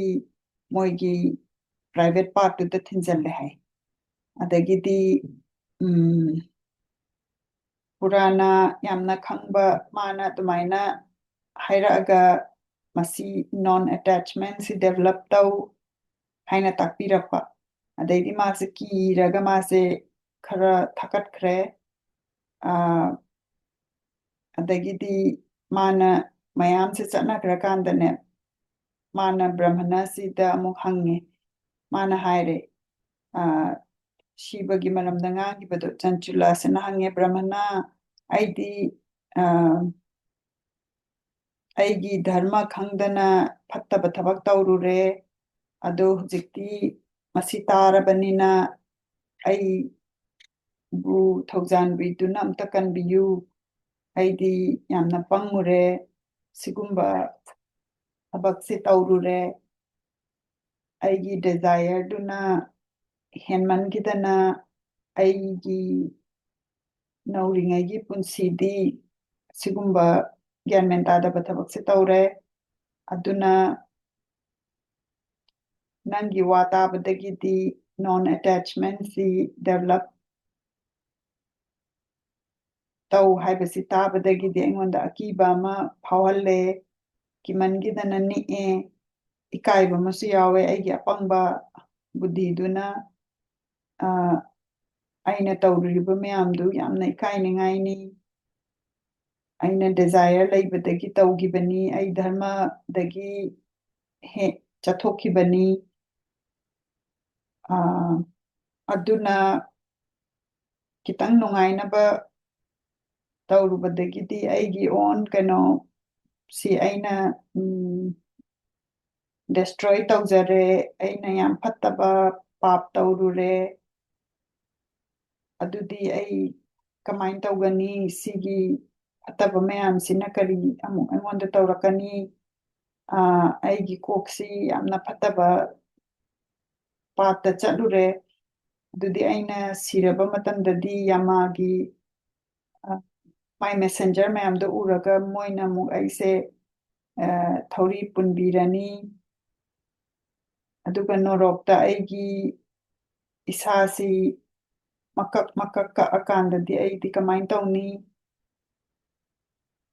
ꯃꯣꯏꯒꯤ ꯄ꯭ꯔꯥꯏꯚꯦꯠ ꯄꯥꯔꯠꯇꯨꯗ ꯊꯤꯟꯖꯜꯂꯦ ꯍꯥꯏ꯫ ꯑꯗꯒꯤꯗꯤ, ꯎꯝ, ꯄꯨꯔꯥꯅ ꯌꯥꯝꯅ ꯈꯪꯕ ꯃꯥꯅ ꯑꯗꯨꯃꯥꯏꯅ ꯍꯥꯏꯔꯛꯑꯒ ꯃꯁꯤ ꯅꯣꯟ ꯑꯦꯇꯦꯆꯃꯦꯟꯁꯤ ꯗꯦꯕꯂꯞ ꯇꯧ ꯍꯥꯏꯅ ꯇꯥꯛꯄꯤꯔꯛꯄ꯫ ꯑꯗꯩꯗꯤ ꯃꯥꯁꯦ ꯀꯤꯔꯒ ꯃꯥꯁꯦ ꯈꯔ ꯊꯛꯀꯠꯈ꯭ꯔꯦ꯫ ꯑ, ꯑꯗꯒꯤꯗꯤ ꯃꯥꯅ ꯃꯌꯥꯝꯁꯦ ꯆꯠꯅꯈ꯭ꯔꯀꯥꯟꯗꯅꯦ, ꯃꯥꯅ ꯕ꯭ꯔꯥꯍꯃꯅꯁꯤꯗ ꯑꯃꯨꯛ ꯍꯪꯉꯦ꯫ ꯃꯥꯅ ꯍꯥꯏꯔꯦ, ꯑ, ꯁꯤꯕꯒꯤ ꯃꯔꯝꯗ ꯉꯥꯡꯈꯤꯕꯗꯣ꯫ ꯆꯟꯆꯨꯂꯥꯁꯤꯅ ꯍꯪꯉꯦ, "ꯕ꯭ꯔꯥꯍꯃꯅ, ꯑꯩꯗꯤ, ꯑ, ꯑꯩꯒꯤ ꯙꯔꯃ ꯈꯪꯗꯅ ꯐꯠꯇꯕ ꯊꯕꯛ ꯇꯧꯔꯨꯔꯦ꯫ ꯑꯗꯣ ꯍꯧꯖꯤꯛꯇꯤ ꯃꯁꯤ ꯇꯥꯔꯕꯅꯤꯅ ꯑꯩ ꯕꯨ ꯊꯧꯖꯥꯟꯕꯤꯗꯨꯅ ꯑꯝꯇ ꯀꯟꯕꯤꯌꯨ꯫ ꯑꯩꯗꯤ ꯌꯥꯝꯅ ꯄꯪꯉꯨꯔꯦ, ꯁꯤꯒꯨꯝꯕ ꯊꯕꯛꯁꯤ ꯇꯧꯔꯨꯔꯦ꯫ ꯑꯩꯒꯤ ꯗꯦꯖꯥꯏꯌꯔꯗꯨꯅ ꯍꯦꯟꯃꯟꯈꯤꯗꯅ ꯑꯩꯒꯤ ꯅꯧꯔꯤꯉꯩꯒꯤ ꯄꯨꯟꯁꯤꯗꯤ ꯁꯤꯒꯨꯝꯕ ꯒ꯭ꯌꯥꯟ ꯃꯦꯟ ꯇꯥꯗꯕ ꯊꯕꯛꯁꯦ ꯇꯧꯔꯦ꯫ ꯑꯗꯨꯅ ꯅꯪꯒꯤ ꯋꯥ ꯇꯥꯕꯗꯒꯤꯗꯤ ꯅꯣꯟ ꯑꯦꯇꯦꯆꯃꯦꯟꯁꯤ ꯗꯦꯕꯂꯞ ꯇꯧ ꯍꯥꯏꯕꯁꯤ ꯇꯥꯕꯗꯒꯤꯗꯤ ꯑꯩꯉꯣꯟꯗ ꯑꯀꯤꯕ ꯑꯃ ꯐꯥꯎꯍꯜꯂꯦ꯫ ꯀꯤꯃꯟꯈꯤꯗꯅ ꯅꯤꯛꯑꯦ꯫ ꯏꯀꯥꯏꯕ ꯑꯃꯁꯨ ꯌꯥꯎꯋꯦ꯫ ꯑꯩꯒꯤ ꯑꯄꯪꯕ ꯕꯨꯙꯤꯗꯨꯅ, ꯑ, ꯑꯩꯅ ꯇꯧꯔꯨꯔꯤꯕ ꯃꯌꯥꯝꯗꯨ ꯌꯥꯝꯅ ꯏꯀꯥꯏꯅꯤꯡꯉꯥꯏꯅꯤ꯫ ꯑꯩꯅ ꯗꯦꯖꯥꯏꯌꯔ ꯂꯩꯕꯗꯒꯤ ꯇꯧꯈꯤꯕꯅꯤ, ꯑꯩ ꯙꯔꯃꯗꯒꯤ ꯍꯦꯛ ꯆꯠꯊꯣꯛꯈꯤꯕꯅꯤ꯫ ꯑ, ꯑꯗꯨꯅ ꯈꯤꯇꯪ ꯅꯨꯡꯉꯥꯏꯅꯕ ꯇꯧꯔꯨꯕꯗꯒꯤꯗꯤ ꯑꯩꯒꯤ ꯑꯣꯟ ꯀꯩꯅꯣ ꯁꯤ ꯑꯩꯅ, ꯎꯝ, ꯗꯦꯁꯇ꯭ꯔꯣꯏ ꯇꯧꯖꯔꯦ, ꯑꯩꯅ ꯌꯥꯝ ꯐꯠꯇꯕ ꯄꯥꯞ ꯇꯧꯔꯨꯔꯦ, ꯑꯗꯨꯗꯤ ꯑꯩ ꯀꯃꯥꯏꯅ ꯇꯧꯒꯅꯤ? ꯁꯤꯒꯤ ꯐꯠꯇꯕ ꯃꯌꯥꯝꯁꯤꯅ ꯀꯔꯤ ꯑꯃꯨꯛ ꯑꯩꯉꯣꯟꯗ ꯇꯧꯔꯛꯀꯅꯤ? ꯑ, ꯑꯩꯒꯤ ꯀꯣꯛꯁꯤ ꯌꯥꯝꯅ ꯐꯠꯇꯕ ꯄꯥꯠꯇ ꯆꯠꯂꯨꯔꯦ꯫ ꯑꯗꯨꯗꯤ ꯑꯩꯅ ꯁꯤꯔꯕ ꯃꯇꯝꯗꯗꯤ ꯌꯥꯃꯥꯒꯤ, ꯑ, ꯃꯥꯏ ꯃꯦꯁꯦꯟꯖꯔ ꯃꯌꯥꯝꯗꯣ ꯎꯔꯒ ꯃꯣꯏꯅ ꯑꯃꯨꯛ ꯑꯩꯁꯦ, ꯑ, ꯊꯧꯔꯤ ꯄꯨꯟꯕꯤꯔꯅꯤ꯫ ꯑꯗꯨꯒ ꯅꯣꯔꯣꯛꯇ ꯑꯩꯒꯤ ꯏꯁꯥꯁꯤ ꯃꯀꯛ ꯃꯀꯛ ꯀꯛꯑꯀꯥꯟꯗꯗꯤ ꯑꯩꯗꯤ ꯀꯃꯥꯏꯅ ꯇꯧꯅꯤ?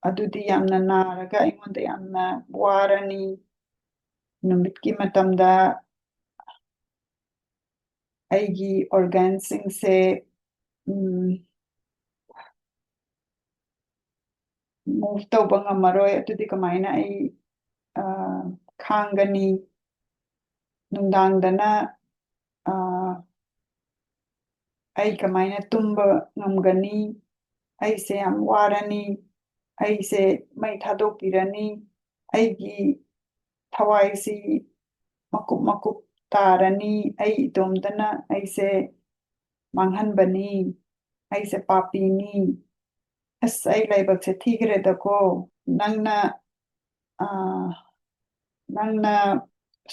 ꯑꯗꯨꯗꯤ ꯌꯥꯝꯅ ꯅꯥꯔꯒ ꯑꯩꯉꯣꯟꯗ ꯌꯥꯝꯅ ꯋꯥꯔꯅꯤ꯫ ꯅꯨꯃꯤꯠꯀꯤ ꯃꯇꯝꯗ ꯑꯩꯒꯤ ꯑꯣꯔꯒꯥꯟꯁꯤꯡꯁꯦ, ꯎꯝ, ꯃꯨꯚ ꯇꯧꯕ ꯉꯝꯃꯔꯣꯏ꯫ ꯑꯗꯨꯗꯤ ꯀꯃꯥꯏꯅ ꯑꯩ, ꯑ, ꯈꯥꯡꯒꯅꯤ? ꯅꯨꯡꯗꯥꯡꯗꯅ, ꯑ, ꯑꯩ ꯀꯃꯥꯏꯅ ꯇꯨꯝꯕ ꯉꯝꯒꯅꯤ? ꯑꯩꯁꯦ ꯌꯥꯝ ꯋꯥꯔꯅꯤ꯫ ꯑꯩꯁꯦ ꯃꯩ ꯊꯥꯗꯣꯛꯄꯤꯔꯅꯤ꯫ ꯑꯩꯒꯤ ꯊꯋꯥꯏꯁꯤ ꯃꯀꯨꯞ ꯃꯀꯨꯞ ꯇꯥꯔꯅꯤ꯫ ꯑꯩ ꯏꯇꯣꯝꯇꯅ ꯑꯩꯁꯦ ꯃꯥꯡꯍꯟꯕꯅꯤ꯫ ꯑꯩꯁꯦ ꯄꯥꯄꯤꯅꯤ, ꯑꯁ, ꯑꯩ ꯂꯥꯏꯕꯛꯁꯦ ꯊꯤꯈ꯭ꯔꯦꯗꯀꯣ, ꯅꯪꯅ, ꯑꯥ, ꯅꯪꯅ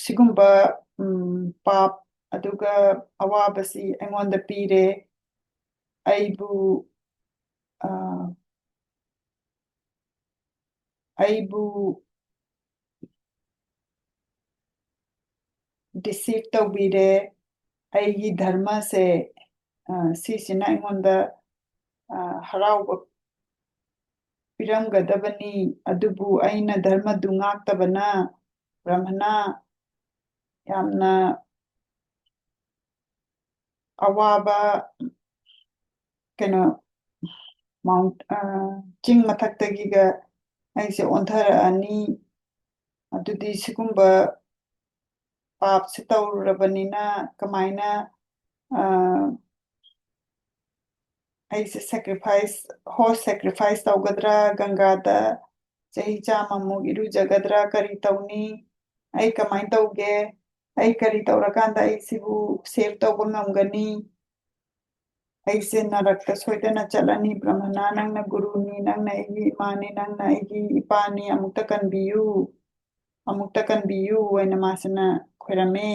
ꯁꯤꯒꯨꯝꯕ, ꯎꯝ, ꯄꯥꯞ ꯑꯗꯨꯒ ꯑꯋꯥꯕꯁꯤ ꯑꯩꯉꯣꯟꯗ ꯄꯤꯔꯦ, ꯑꯩꯕꯨ, ꯑꯥ, ꯑꯩꯕꯨ deceive ꯇꯧꯕꯤꯔꯦ, ꯑꯩꯒꯤ ꯙꯔꯃꯁꯦ, ꯑ, ꯁꯤꯁꯤꯅ ꯑꯩꯉꯣꯟꯗ, ꯑ, ꯍꯔꯥꯎꯕ ꯄꯤꯔꯝꯒꯗꯕꯅꯤ, ꯑꯗꯨꯕꯨ ꯑꯩꯅ ꯙꯔꯃꯗꯨ ꯉꯥꯛꯇꯕꯅ, ꯕ꯭ꯔꯍꯃꯅ, ꯌꯥꯝꯅ ꯑꯋꯥꯕ, ꯀꯩꯅꯣ, ꯃꯥꯎꯟ-, ꯑ, ꯆꯤꯡ ꯃꯊꯛꯇꯒꯤꯒ ꯑꯩꯁꯦ ꯑꯣꯟꯊꯔꯛꯑꯅꯤ꯫ ꯑꯗꯨꯗꯤ ꯁꯤꯒꯨꯝꯕ ꯄꯥꯞꯁꯦ ꯇꯧꯔꯨꯔꯕꯅꯤꯅ ꯀꯃꯥꯏꯅ, ꯑ, ꯑꯩꯁꯦ sacrifice, horse sacrifice ꯇꯧꯒꯗ꯭ꯔꯥ? ꯒꯪꯒꯥꯗ ꯆꯍꯤ ꯆꯥꯝꯃꯃꯨꯛ ꯏꯔꯨꯖꯒꯗ꯭ꯔꯥ? ꯀꯔꯤ ꯇꯧꯅꯤ? ꯑꯩ ꯀꯃꯥꯏꯅ ꯇꯧꯒꯦ? ꯑꯩ ꯀꯔꯤ ꯇꯧꯔꯀꯥꯟꯗ ꯑꯩ ꯁꯤꯕꯨ save ꯇꯧꯕ ꯉꯝꯒꯅꯤ? ꯑꯩꯁꯦ ꯅꯔꯛꯇ ꯁꯣꯏꯗꯅ ꯆꯠꯂꯅꯤ꯫ ꯕ꯭ꯔꯍꯃꯅ, ꯅꯪꯅ ꯒꯨꯔꯨꯅꯤ, ꯅꯪꯅ ꯑꯩꯒꯤ ꯏꯃꯥꯅꯤ, ꯅꯪꯅ ꯑꯩꯒꯤ ꯏꯄꯥꯅꯤ, ꯑꯃꯨꯛꯇ ꯀꯟꯕꯤꯌꯨ, ꯑꯃꯨꯛꯇ ꯀꯟꯕꯤꯌꯨ ꯍꯥꯏꯅ ꯃꯥꯁꯤꯅ ꯈꯣꯏꯔꯝꯃꯦ꯫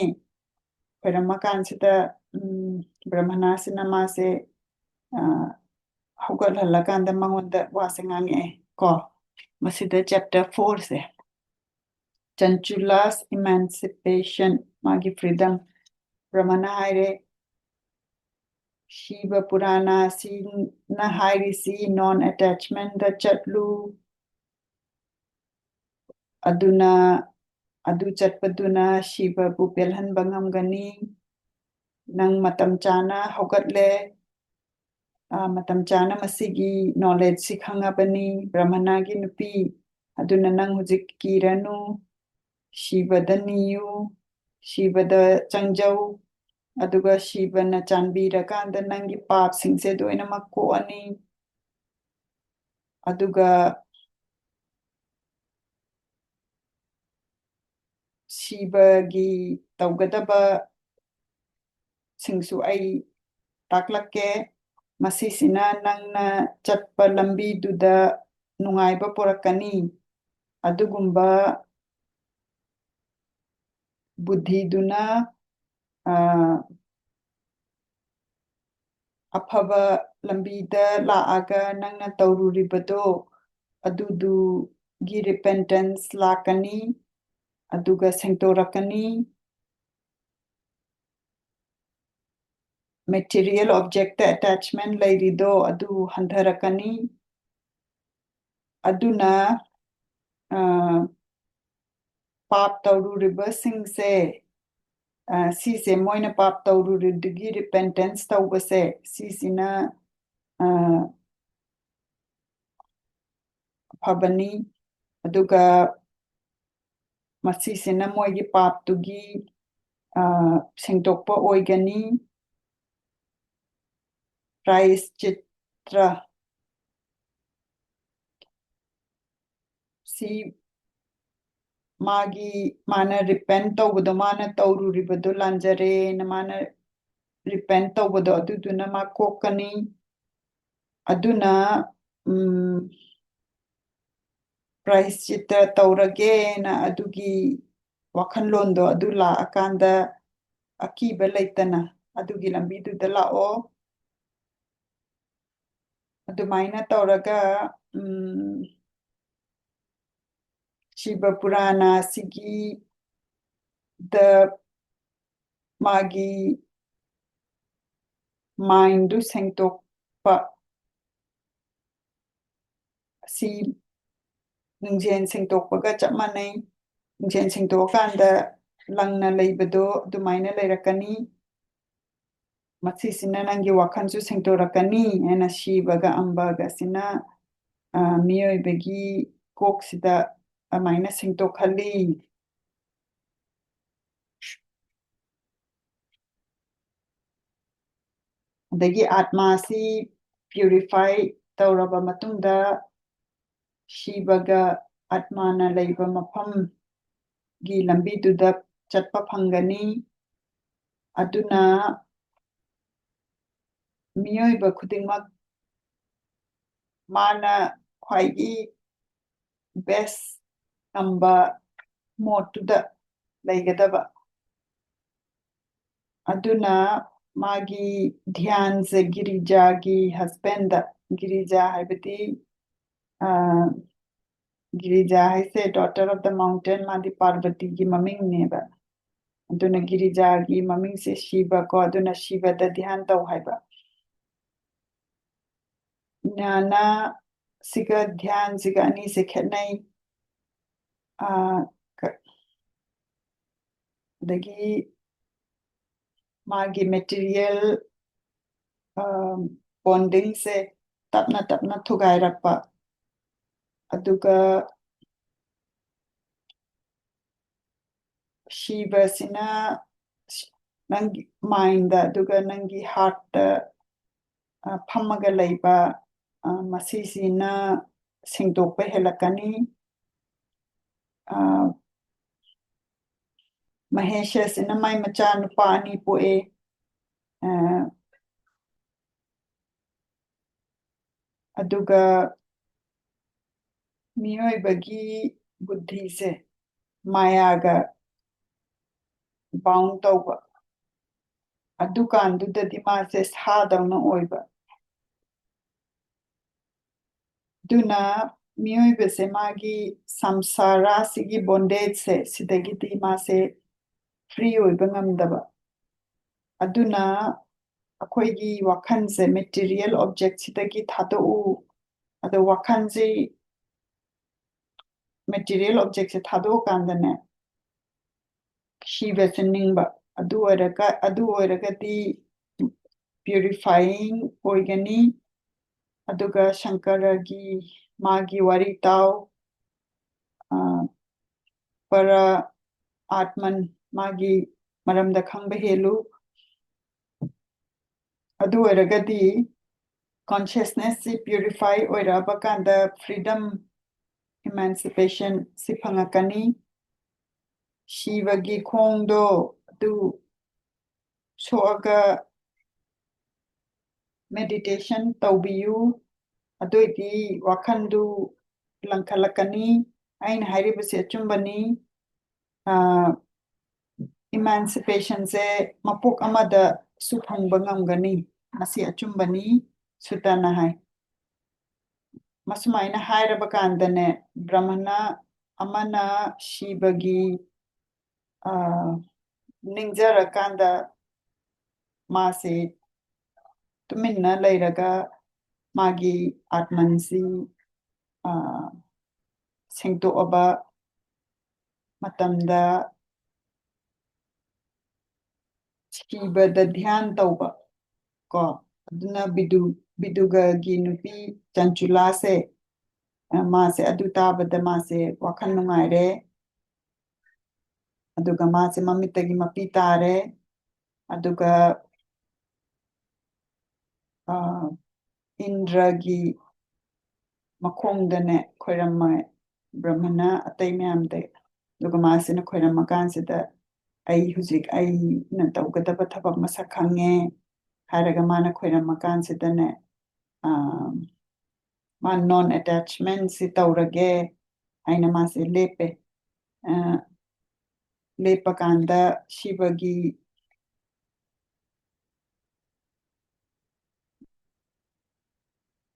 ꯈꯣꯏꯔꯝꯃ ꯀꯥꯟꯁꯤꯗ, ꯎꯝ, ꯕ꯭ꯔꯍꯃꯅꯥꯁꯤꯅ ꯃꯥꯁꯦ, ꯑ, ꯍꯧꯒꯠꯍꯜꯂꯀꯥꯟꯗ ꯃꯉꯣꯟꯗ ꯋꯥꯁꯦ ꯉꯥꯡꯉꯛꯑꯦ ꯀꯣ꯫ ꯃꯁꯤꯗ chapter fourꯁꯦ, Chanchula's emancipation, ꯃꯥꯒꯤ freedom꯫ ꯕ꯭ꯔꯍꯃꯅ ꯍꯥꯏꯔꯦ, ꯁꯤꯕ ꯄꯨꯔꯥꯅꯥꯁꯤꯅ ꯍꯥꯏꯔꯤꯁꯤ non attachmentꯗ ꯆꯠꯂꯨ, ꯑꯗꯨꯅ, ꯑꯗꯨ ꯆꯠꯄꯗꯨꯅ ꯁꯤꯕꯕꯨ ꯄꯦꯜꯍꯟꯕ ꯉꯝꯒꯅꯤ꯫ ꯅꯪ ꯃꯇꯝ ꯆꯥꯅ ꯍꯧꯒꯠꯂꯦ, ꯑ, ꯃꯇꯝ ꯆꯥꯅ ꯃꯁꯤꯒꯤ knowledgeꯁꯤ ꯈꯪꯉꯕꯅꯤ, ꯕ꯭ꯔꯍꯃꯅꯥꯒꯤ ꯅꯨꯄꯤ꯫ ꯑꯗꯨꯅ ꯅꯪ ꯍꯧꯖꯤꯛ ꯀꯤꯔꯅꯨ, ꯁꯤꯕꯗ ꯅꯤꯌꯨ, ꯁꯤꯕꯗ ꯆꯪꯖꯧ, ꯑꯗꯨꯒ ꯁꯤꯕꯅ ꯆꯥꯟꯕꯤꯔꯀꯥꯟꯗ ꯅꯪꯒꯤ ꯄꯥꯞꯁꯤꯡꯁꯦ ꯂꯣꯏꯅꯃꯛ ꯀꯣꯛꯑꯅꯤ꯫ ꯑꯗꯨꯒ ꯁꯤꯕꯒꯤ ꯇꯧꯒꯗꯕ ꯁꯤꯡꯁꯨ ꯑꯩ ꯇꯥꯛꯂꯛꯀꯦ꯫ ꯃꯁꯤꯁꯤꯅ ꯅꯪꯅ ꯆꯠꯄ ꯂꯝꯕꯤꯗꯨꯗ ꯅꯨꯡꯉꯥꯏꯕ ꯄꯨꯔꯛꯀꯅꯤ꯫ ꯑꯗꯨꯒꯨꯝꯕ ꯕꯨꯙꯤꯗꯨꯅ, ꯑ, ꯑꯐꯕ ꯂꯝꯕꯤꯗ ꯂꯥꯛꯑꯒ ꯅꯪꯅ ꯇꯧꯔꯨꯔꯤꯕꯗꯣ ꯑꯗꯨꯗꯨꯒꯤ repentance ꯂꯥꯛꯀꯅꯤ, ꯑꯗꯨꯒ ꯁꯦꯡꯇꯣꯔꯛꯀꯅꯤ꯫ Material object attachment ꯂꯩꯔꯤꯗꯣ ꯑꯗꯨ ꯍꯟꯊꯔꯛꯀꯅꯤ꯫ ꯑꯗꯨꯅ, ꯑ, ꯄꯥꯞ ꯇꯧꯔꯨꯔꯤꯕꯁꯤꯡꯁꯦ, ꯑ, ꯁꯤꯁꯦ ꯃꯣꯏꯅ ꯄꯥꯞ ꯇꯧꯔꯨꯔꯤꯗꯨꯒꯤ repentance ꯇꯧꯕꯁꯦ, ꯁꯤꯁꯤꯅ, ꯑ, ꯑꯐꯕꯅꯤ꯫ ꯑꯗꯨꯒ ꯃꯁꯤꯁꯤꯅ ꯃꯣꯏꯒꯤ ꯄꯥꯞꯇꯨꯒꯤ, ꯑ, ꯁꯦꯡꯗꯣꯛꯄ ꯑꯣꯏꯒꯅꯤ꯫ ꯄ꯭ꯔꯥꯌꯁꯆꯤꯠꯇ꯭ꯔ꯫ ꯁꯤ ꯃꯥꯒꯤ, ꯃꯥꯅ repent ꯇꯧꯕꯗꯣ, ꯃꯥꯅ ꯇꯧꯔꯨꯔꯤꯕꯗꯣ ꯂꯥꯟꯖꯔꯦꯅ ꯃꯥꯅ repent ꯇꯧꯕꯗꯣ, ꯑꯗꯨꯗꯨꯅ ꯃꯥ ꯀꯣꯛꯀꯅꯤ꯫ ꯑꯗꯨꯅ, ꯎꯝ, ꯄ꯭ꯔꯥꯌꯁꯆꯤꯠꯇ ꯇꯧꯔꯒꯦꯅ ꯑꯗꯨꯒꯤ ꯋꯥꯈꯜꯂꯣꯟꯗꯣ ꯑꯗꯨ ꯂꯥꯛꯑꯀꯥꯟꯗ ꯑꯀꯤꯕ ꯂꯩꯇꯅ ꯑꯗꯨꯒꯤ ꯂꯝꯕꯤꯗꯨꯗ ꯂꯥꯛꯑꯣ꯫ ꯑꯗꯨꯃꯥꯏꯅ ꯇꯧꯔꯒ, ꯎꯝ, ꯁꯤꯕ ꯄꯨꯔꯥꯅ ꯑꯁꯤꯒꯤꯗ ꯃꯥꯒꯤ mindꯗꯨ ꯁꯦꯡꯗꯣꯛꯄ, ꯑꯁꯤ ꯅꯨꯡꯖꯦꯟ ꯁꯦꯡꯗꯣꯛꯄꯒ ꯆꯞ ꯃꯥꯟꯅꯩ꯫ ꯅꯨꯡꯖꯦꯟ ꯁꯦꯡꯗꯣꯛꯑꯀꯥꯟꯗ ꯂꯪꯅ ꯂꯩꯕꯗꯣ ꯑꯗꯨꯃꯥꯏꯅ ꯂꯩꯔꯛꯀꯅꯤ꯫ ꯃꯁꯤꯁꯤꯅ ꯅꯪꯒꯤ ꯋꯥꯈꯜꯁꯨ ꯁꯦꯡꯗꯣꯔꯛꯀꯅꯤ ꯍꯥꯏꯅ ꯁꯤꯕꯒ ꯑꯝꯕꯒꯁꯤꯅ, ꯑ, ꯃꯤꯑꯣꯏꯕꯒꯤ ꯀꯣꯛꯁꯤꯗ ꯑꯗꯨꯃꯥꯏꯅ ꯁꯦꯡꯗꯣꯛꯍꯜꯂꯤ꯫ ꯑꯗꯒꯤ ꯑꯥꯠꯃꯥꯁꯤ purify ꯇꯧꯔꯕ ꯃꯇꯨꯡꯗ ꯁꯤꯕꯒ ꯑꯥꯠꯃꯥꯅ ꯂꯩꯕ ꯃꯐꯝꯒꯤ ꯂꯝꯕꯤꯗꯨꯗ ꯆꯠꯄ ꯐꯪꯒꯅꯤ꯫ ꯑꯗꯨꯅ ꯃꯤꯑꯣꯏꯕ ꯈꯨꯗꯤꯡꯃꯛ ꯃꯥꯅ ꯈ꯭ꯋꯥꯏꯒꯤ best ꯉꯝꯕ mode ꯇꯨꯗ ꯂꯩꯒꯗꯕ꯫ ꯑꯗꯨꯅ ꯃꯥꯒꯤ ꯙ꯭ꯌꯥꯟꯁꯦ ꯒꯤꯔꯤꯖꯥꯒꯤ husband ꯗ, ꯒꯤꯔꯤꯖꯥ ꯍꯥꯏꯕꯗꯤ, ꯑ, ꯒꯤꯔꯤꯖꯥ ꯍꯥꯏꯁꯦ daughter of the mountain, ꯃꯥꯗꯤ ꯄꯥꯔꯕꯇꯤꯒꯤ ꯃꯃꯤꯡꯅꯦꯕ꯫ ꯑꯗꯨꯅ ꯒꯤꯔꯤꯖꯥꯒꯤ ꯃꯃꯤꯡꯁꯦ ꯁꯤꯕ ꯀꯣ, ꯑꯗꯨꯅ ꯁꯤꯕꯗ ꯙ꯭ꯌꯥꯟ ꯇꯧ ꯍꯥꯏꯕ꯫ ꯅꯥꯅꯥ ꯁꯤꯒ ꯙ꯭ꯌꯥꯟꯁꯤꯒ ꯑꯅꯤꯁꯦ ꯈꯦꯠꯅꯩ꯫ ꯑ, ꯀ-, ꯑꯗꯒꯤ ꯃꯥꯒꯤ material, ꯑ, bonding ꯁꯦ ꯇꯞꯅ ꯇꯞꯅ ꯊꯨꯒꯥꯏꯔꯛꯄ꯫ ꯑꯗꯨꯒ ꯁꯤꯕꯁꯤꯅ ꯅꯪꯒꯤ mind ꯗ ꯑꯗꯨꯒ ꯅꯪꯒꯤ heart ꯇ, ꯑ, ꯐꯝꯃꯒ ꯂꯩꯕ, ꯑ, ꯃꯁꯤꯁꯤꯅ ꯁꯦꯡꯗꯣꯛꯄ ꯍꯦꯜꯂꯛꯀꯅꯤ꯫ ꯑ, ꯃꯍꯦꯁꯁꯤꯅ ꯃꯥꯏ ꯃꯆꯥ ꯅꯨꯄꯥ ꯑꯅꯤ ꯄꯣꯛꯑꯦ꯫ ꯑ, ꯑꯗꯨꯒ ꯃꯤꯑꯣꯏꯕꯒꯤ ꯕꯨꯙꯤꯁꯦ ꯃꯥꯌꯥꯒ bound ꯇꯧꯕ꯫ ꯑꯗꯨꯀꯥꯟꯗꯨꯗꯗꯤ ꯃꯥꯁꯦ ꯁꯥꯗꯧꯅ ꯑꯣꯏꯕ꯫ ꯑꯗꯨꯅ ꯃꯤꯑꯣꯏꯕꯁꯦ ꯃꯥꯒꯤ ꯁꯝꯁꯥꯔꯥꯁꯤꯒꯤ bondage ꯁꯦ, ꯁꯤꯗꯒꯤꯗꯤ ꯃꯥꯁꯦ free ꯑꯣꯏꯕ ꯉꯝꯗꯕ꯫ ꯑꯗꯨꯅ ꯑꯩꯈꯣꯏꯒꯤ ꯋꯥꯈꯜꯁꯦ material object ꯁꯤꯗꯒꯤ ꯊꯥꯗꯣꯛꯎ꯫ ꯑꯗꯣ ꯋꯥꯈꯜꯁꯤ material object ꯁꯦ ꯊꯥꯗꯣꯛꯑꯀꯥꯟꯗꯅꯦ, ꯁꯤꯕꯁꯦ ꯅꯤꯡꯕ꯫ ꯑꯗꯨ ꯑꯣꯏꯔꯒ, ꯑꯗꯨ ꯑꯣꯏꯔꯒꯗꯤ purifying ꯑꯣꯏꯒꯅꯤ꯫ ꯑꯗꯨꯒ ꯁꯪꯀꯔꯒꯤ ꯃꯥꯒꯤ ꯋꯥꯔꯤ ꯇꯥꯎ, ꯑ, ꯄꯔ ꯑꯥꯠꯃꯟ, ꯃꯥꯒꯤ ꯃꯔꯝꯗ ꯈꯪꯕ ꯍꯦꯜꯂꯨ꯫ ꯑꯗꯨ ꯑꯣꯏꯔꯒꯗꯤ consciousness ꯁꯤ purify ꯑꯣꯏꯔꯛꯑꯕ ꯀꯥꯟꯗ freedom, emancipation ꯁꯤ ꯐꯪꯉꯛꯀꯅꯤ꯫ ꯁꯤꯕꯒꯤ ꯈꯣꯡꯗꯣ ꯑꯗꯨ ꯁꯣꯛꯑꯒ meditation ꯇꯧꯕꯤꯌꯨ꯫ ꯑꯗꯨꯑꯣꯏꯗꯤ ꯋꯥꯈꯜꯗꯨ ꯂꯪꯈꯠꯂꯛꯀꯅꯤ꯫ ꯑꯩꯅ ꯍꯥꯏꯔꯤꯕꯁꯦ ꯑꯆꯨꯝꯕꯅꯤ꯫ ꯑ, emancipationꯁꯦ ꯃꯄꯣꯛ ꯑꯃꯗꯁꯨ ꯐꯪꯕ ꯉꯝꯒꯅꯤ꯫ ꯃꯁꯤ ꯑꯆꯨꯝꯕꯅꯤ, ꯁꯨꯇꯅ ꯍꯥꯏ꯫ ꯃꯁꯨꯃꯥꯏꯅ ꯍꯥꯏꯔꯕ ꯀꯥꯟꯗꯅꯦ, ꯕ꯭ꯔꯥꯍꯃꯅ ꯑꯃꯅ ꯁꯤꯕꯒꯤ, ꯑ, ꯅꯤꯡꯖꯔꯀꯥꯟꯗ ꯃꯥꯁꯦ ꯇꯨꯃꯤꯟꯅ ꯂꯩꯔꯒ ꯃꯥꯒꯤ ꯑꯥꯠꯃꯟꯁꯤ, ꯑ, ꯁꯦꯡꯗꯣꯛꯑꯕ ꯃꯇꯝꯗ ꯁꯤꯕꯗ ꯙ꯭ꯌꯥꯟ ꯇꯧꯕ ꯀꯣ꯫ ꯑꯗꯨꯅ ꯕꯤꯗꯨ, ꯕꯤꯗꯨꯒꯒꯤ ꯅꯨꯄꯤ ꯆꯟꯆꯨꯂꯥꯁꯦ, ꯑ, ꯃꯥꯁꯦ ꯑꯗꯨ ꯇꯥꯕꯗ ꯃꯥꯁꯦ ꯋꯥꯈꯜ ꯅꯨꯡꯉꯥꯏꯔꯦ꯫ ꯑꯗꯨꯒ ꯃꯥꯁꯦ ꯃꯃꯤꯠꯇꯒꯤ ꯃꯄꯤ ꯇꯥꯔꯦ꯫ ꯑꯗꯨꯒ, ꯑ, ꯏꯟꯗ꯭ꯔꯒꯤ ꯃꯈꯣꯡꯗꯅꯦ ꯈꯣꯏꯔꯝꯃꯦ ꯕ꯭ꯔꯍꯃꯅ ꯑꯇꯩ ꯃꯌꯥꯝꯗ꯫ ꯑꯗꯨꯒ ꯃꯥꯁꯤꯅ ꯈꯣꯏꯔꯝꯃꯀꯥꯟꯁꯤꯗ, "ꯑꯩ ꯍꯧꯖꯤꯛ ꯑꯩꯅ ꯇꯧꯒꯗꯕ ꯊꯕꯛ ꯃꯁꯛ ꯈꯪꯉꯦ" ꯍꯥꯏꯔꯒ ꯃꯥꯅ ꯈꯣꯏꯔꯝꯃꯀꯥꯟꯁꯤꯗꯅꯦ, ꯑ, ꯃꯥ non attachmentꯁꯤ ꯇꯧꯔꯒꯦ ꯍꯥꯏꯅ ꯃꯥꯁꯦ ꯂꯦꯞꯄꯦ꯫ ꯑ, ꯂꯦꯞꯄ ꯀꯥꯟꯗ ꯁꯤꯕꯒꯤ,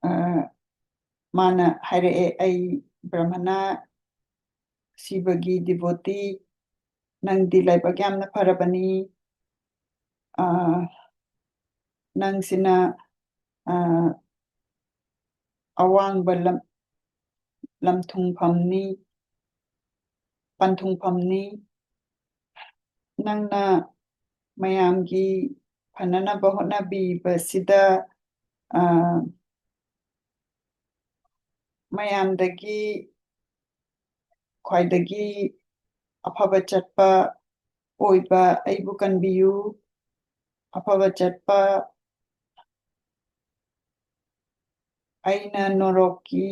ꯑ, ꯃꯥꯅ ꯍꯥꯏꯔꯛꯑꯦ, "ꯑꯩ ꯕ꯭ꯔꯍꯃꯅ ꯁꯤꯕꯒꯤ devotee, ꯅꯪꯗꯤ ꯂꯥꯏꯕꯛ ꯌꯥꯝꯅ ꯐꯔꯕꯅꯤ꯫ ꯑ, ꯅꯪꯁꯤꯅ, ꯑ, ꯑꯋꯥꯡꯕ ꯂꯝ, ꯂꯝꯊꯨꯡꯐꯝꯅꯤ, ꯄꯟꯊꯨꯡꯐꯝꯅꯤ꯫ ꯅꯪꯅ ꯃꯌꯥꯝꯒꯤ ꯐꯅꯅꯕ ꯍꯣꯠꯅꯕꯤꯕꯁꯤꯗ, ꯑ, ꯃꯌꯥꯝꯗꯒꯤ ꯈ꯭ꯋꯥꯏꯗꯒꯤ ꯑꯐꯕ ꯆꯠꯄ ꯑꯣꯏꯕ ꯑꯩꯕꯨ ꯀꯟꯕꯤꯌꯨ꯫ ꯑꯐꯕ ꯆꯠꯄ ꯑꯩꯅ ꯅꯣꯔꯣꯛꯀꯤ,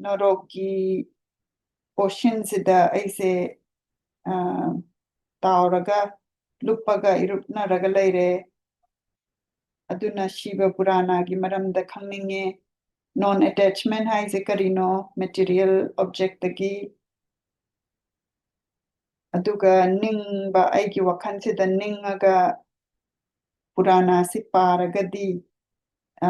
ꯅꯣꯔꯣꯛꯀꯤ oceanꯁꯤꯗ ꯑꯩꯁꯦ, ꯑ, ꯇꯥꯎꯔꯒ ꯂꯨꯞꯄꯒ ꯏꯔꯨꯞꯅꯔꯒ ꯂꯩꯔꯦ꯫ ꯑꯗꯨꯅ ꯁꯤꯕ ꯄꯨꯔꯥꯅꯥꯒꯤ ꯃꯔꯝꯗ ꯈꯪꯅꯤꯡꯉꯦ꯫ Non attachment ꯍꯥꯏꯁꯦ ꯀꯔꯤꯅꯣ? Material objectꯇꯒꯤ꯫ ꯑꯗꯨꯒ ꯅꯤꯡꯕ, ꯑꯩꯒꯤ ꯋꯥꯈꯜꯁꯤꯗ ꯅꯤꯡꯉꯒ ꯄꯨꯔꯥꯅꯥꯁꯤ ꯄꯥꯔꯒꯗꯤ, ꯑ,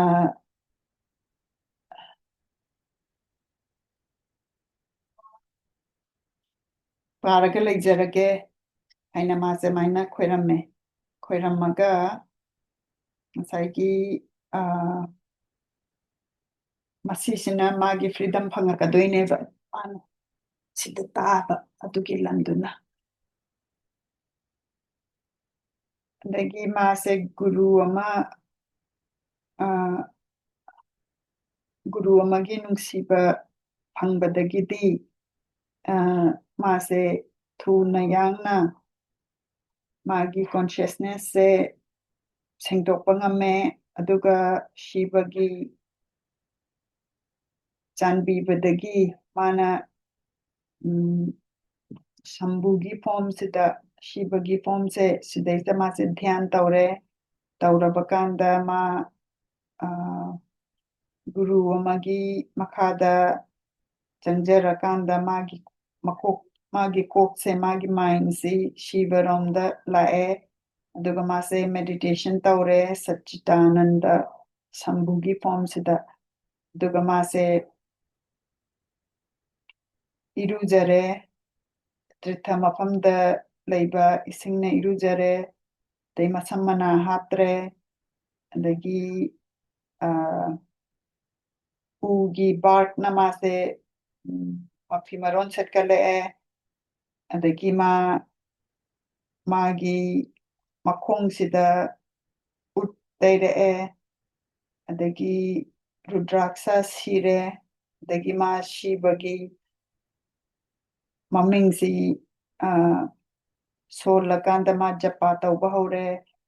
ꯄꯥꯔꯒ ꯂꯩꯖꯔꯒꯦ ꯍꯥꯏꯅ ꯃꯥꯁꯦ ꯑꯗꯨꯃꯥꯏꯅ ꯈꯣꯏꯔꯝꯃꯦ꯫ ꯈꯣꯏꯔꯝꯃꯒ ꯉꯁꯥꯏꯒꯤ, ꯑ, ꯃꯁꯤꯁꯤꯅ ꯃꯥꯒꯤ freedom ꯐꯪꯉꯛꯀꯗꯣꯏꯅꯦꯕ, ꯃꯥꯅ ꯁꯤꯗ ꯇꯥꯕ ꯑꯗꯨꯒꯤ ꯂꯝꯗꯨꯅ꯫ ꯑꯗꯒꯤ ꯃꯥꯁꯦ ꯒꯨꯔꯨ ꯑꯃ, ꯑ, ꯒꯨꯔꯨ ꯑꯃꯒꯤ ꯅꯨꯡꯁꯤꯕ ꯐꯪꯕꯗꯒꯤꯗꯤ, ꯑ, ꯃꯥꯁꯦ ꯊꯨꯅ ꯌꯥꯡꯅ ꯃꯥꯒꯤ consciousnessꯁꯦ ꯁꯦꯡꯗꯣꯛꯄ ꯉꯝꯃꯦ꯫ ꯑꯗꯨꯒ ꯁꯤꯕꯒꯤ ꯆꯥꯟꯕꯤꯕꯗꯒꯤ ꯃꯥꯅ, ꯎꯝ, ꯁꯝꯕꯨꯒꯤ formꯁꯤꯗ, ꯁꯤꯕꯒꯤ formꯁꯦ, ꯁꯤꯗꯩꯁꯤꯗ ꯃꯥꯁꯦ ꯙ꯭ꯌꯥꯟ ꯇꯧꯔꯦ꯫ ꯇꯧꯔꯕ ꯀꯥꯟꯗ ꯃꯥ, ꯑ, ꯒꯨꯔꯨ ꯑꯃꯒꯤ ꯃꯈꯥꯗ ꯆꯪꯖꯔꯀꯥꯟꯗ ꯃꯥꯒꯤ ꯃꯀꯣꯛ, ꯃꯥꯒꯤ ꯀꯣꯛꯁꯦ, ꯃꯥꯒꯤ mindꯁꯤ ꯁꯤꯕꯔꯣꯝꯗ ꯂꯥꯛꯑꯦ꯫ ꯑꯗꯨꯒ ꯃꯥꯁꯦ meditation ꯇꯧꯔꯦ, ꯁꯆꯤꯇꯥꯅꯟꯗ ꯁꯝꯕꯨꯒꯤ formꯁꯤꯗ꯫ ꯑꯗꯨꯒ ꯃꯥꯁꯦ ꯏꯔꯨꯖꯔꯦ, ꯇꯤꯔꯊ ꯃꯐꯝꯗ ꯂꯩꯕ ꯏꯁꯤꯡꯅ ꯏꯔꯨꯖꯔꯦ, ꯑꯗꯩ ꯃꯁꯝ ꯃꯅꯥ ꯍꯥꯠꯇ꯭ꯔꯦ, ꯑꯗꯒꯤ, ꯑ, ꯎꯒꯤ barkꯅ ꯃꯥꯁꯦ, ꯎꯝ, ꯃꯐꯤ ꯃꯔꯣꯟ ꯁꯦꯠꯀꯠꯂꯛꯑꯦ꯫ ꯑꯗꯒꯤ ꯃꯥ, ꯃꯥꯒꯤ ꯃꯈꯣꯡꯁꯤꯗ ꯎꯠ ꯇꯩꯔꯛꯑꯦ꯫ ꯑꯗꯒꯤ ꯔꯨꯗ꯭ꯔꯥꯛꯁ ꯁꯤꯔꯦ꯫ ꯑꯗꯒꯤ ꯃꯥ ꯁꯤꯕꯒꯤ ꯃꯃꯤꯡꯁꯤ, ꯑ, ꯁꯣꯜꯂꯀꯥꯟꯗ ꯃꯥ ꯖꯄꯥ ꯇꯧꯕ ꯍꯧꯔꯦ꯫